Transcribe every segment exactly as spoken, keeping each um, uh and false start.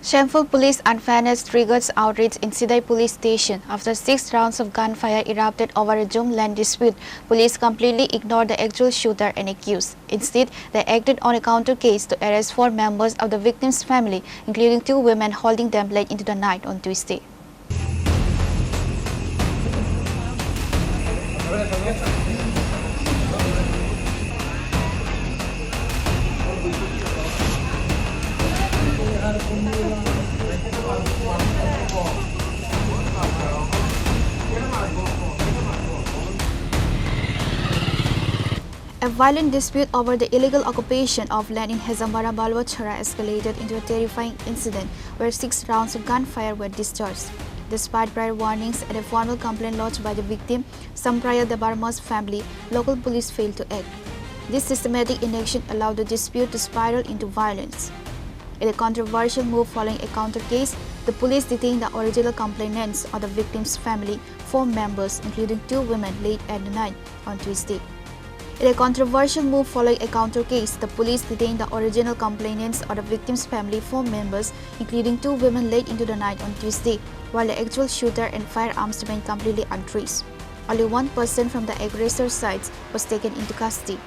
Shameful police unfairness triggers outrage in Sidai police station after six rounds of gunfire erupted over a Zoom land dispute. Police completely ignored the actual shooter and accused. Instead, they acted on a counter case to arrest four members of the victim's family, including two women, holding them late into the night on Tuesday. A violent dispute over the illegal occupation of land in Hezambara Balwachara escalated into a terrifying incident where six rounds of gunfire were discharged. Despite prior warnings and a formal complaint lodged by the victim, Sampraya Debbarma's family, local police failed to act. This systematic inaction allowed the dispute to spiral into violence. In a controversial move following a counter case, the police detained the original complainants or the victim's family, four members, including two women, late at night on Tuesday. In a controversial move following a counter case, the police detained the original complainants or the victim's family, four members, including two women, late into the night on Tuesday, while the actual shooter and firearms remain completely untraced. Only one person from the aggressor side was taken into custody.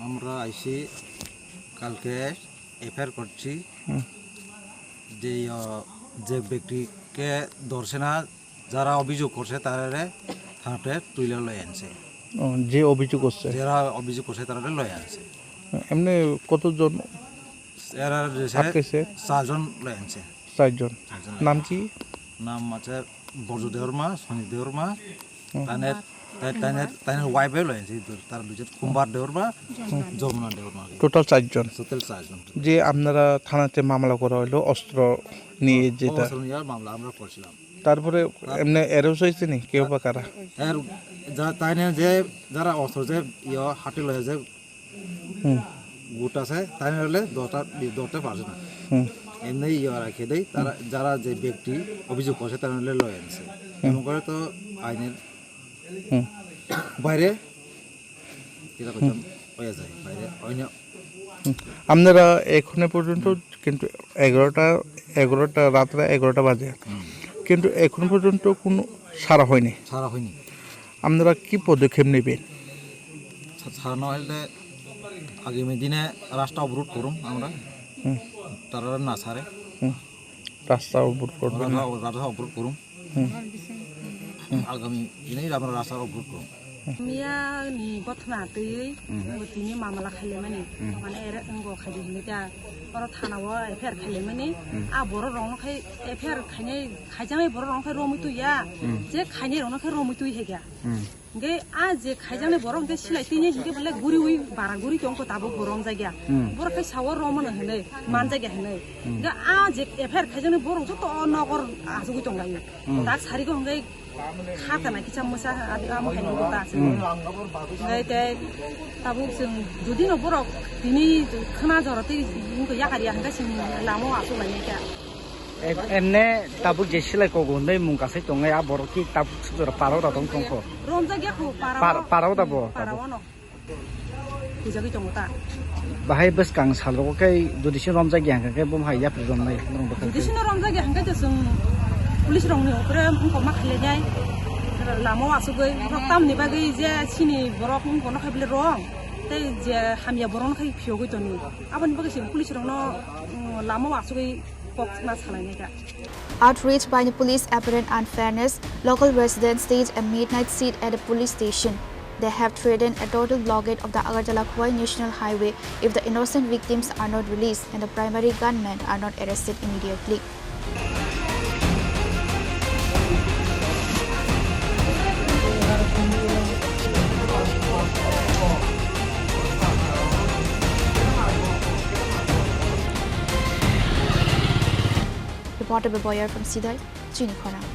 আমরা আইছি কালকে এফআইআর করছি হুম। যে, আহ, যে ব্যক্তিকে ধরছে না, যারা অভিযোগ করছে তারারে থানাতে তুলে লই আনছে। ও, যে অভিযোগ করছে? যারা অভিযোগ করছে তারারে লই আনছে। এমনি কতজন এরা যে সে আটকেছে? চারজন লই আনছে। চারজন। চারজন লই নাম আনছে। কি? নাম আছে বর্জ দেওরমা, সনি দেওরমা, হুম। তানের, তা-, তানের, তানের ওয়াইফে লই আনছে, তার দুজন কুম্বার দেওরমা, হুম। যমুনা দেওরমা। টোটাল চারজন। টোটাল চারজন। যে আপনারা থানাতে মামলা করা হলো অস্ত্র নিয়ে ও, যেটা। অস্ত্র নিয়ে মামলা আমরা করছিলাম। তারপরে এমনি অ্যারেস্ট হয়েছে নি কেউ বা কারা? এর যা-, তাই নিয়ে যে যারা অস্ত্র যে ইয়ে হাতে লয়ে যে হুম। গুট আছে, তাই নিয়ে হলে দশটা, দশটা পারছে না। হুম। এমনি ইয়ে রাখে দেই, তারা, হুম। যারা যে ব্যক্তি অভিযোগ করছে, তারা নিয়ে লয়ে আনছে। হুম। এমন করে তো আইনের হুম। বাইরে এরকম হুম। হয়ে যায়, বাইরে অন্য হুম। আপনারা এখনো পর্যন্ত হুম। কিন্তু এগারোটা, এগারোটা, রাত্রে এগারোটা বাজে, হুম। কিন্তু এখন পর্যন্ত কোনো সাড়া হয়নি। সাড়া হয়নি। আপনারা কি পদক্ষেপ নেবেন? সা-, সাড়া না হইলে আগামী দিনে রাস্তা অবরোধ করুম আমরা। হুম। তারা না ছাড়ে। হুম। রাস্তা অবরোধ করবেন না? রাস্তা, রাস্তা অবরোধ করুম। হুম। হুম। আগামী দিনে আমরা রাস্তা অবরোধ করুম। Miya ni gothna twi Hmm. tini mamala khaile mani Hmm. mane ere ngo khaidi hinwi ta oro thana o F I R khaile mani Hmm. a borok rok no khai F I R khainai khaijaknai borok rok no khai romwi twi ya Hmm. je khainai rok no khai romwi twi hega Hmm. hingke a je khaijaknai borok hingke silai twi ya hingke bole guri wi bara guri tong ko tabuk bo romjak ya Hmm. borok khai sao romano hinwi manjak ya hinwi Hmm. hingke a je F I R khaijaknai borok joto o nokor achugwi tong lai Hmm. tak sari ko hingke Khatana kisa mwsa adi amo hai nukgo ta chwng. Hmm. Ngai tei tabuk chwng jodi no borok tini khna jora tei wngkha yakar ya hwnkhe chwng lama o achuk lai nai kha. Em-, emne tabuk je silai kogo hwnwi mung kasai tongnai a borok ki tabuk jora para o da tong tongkho. Romjak ya kho para o. Par-, para o da bo, Para tabuk. O no. Bujagwi tongo ta. Bahai bwskang salrogo khe judicial romjak ya hwnkhe khe bo hai yapri romnai norok bwkha khe. Judicial no romjak ya hwnkhe je chwng police rokni upre wngkoma khailaignai, lama o achugwi borok tamni bagwi je chini borok wngkona khai bile rom tei je hamya borokno khai phiyogwi toni aboni bagwi chwng police rokno, um, lama o achugwi kok ma salainai kha. Outraged by the police apparent unfairness, local residents staged a midnight sit at the police station. They have threatened a total blockade of the Agartala Khowai National Highway if the innocent victims are not released and the primary gunmen are not arrested immediately. Reporter Baboyar from Sidai, Chini Khorang.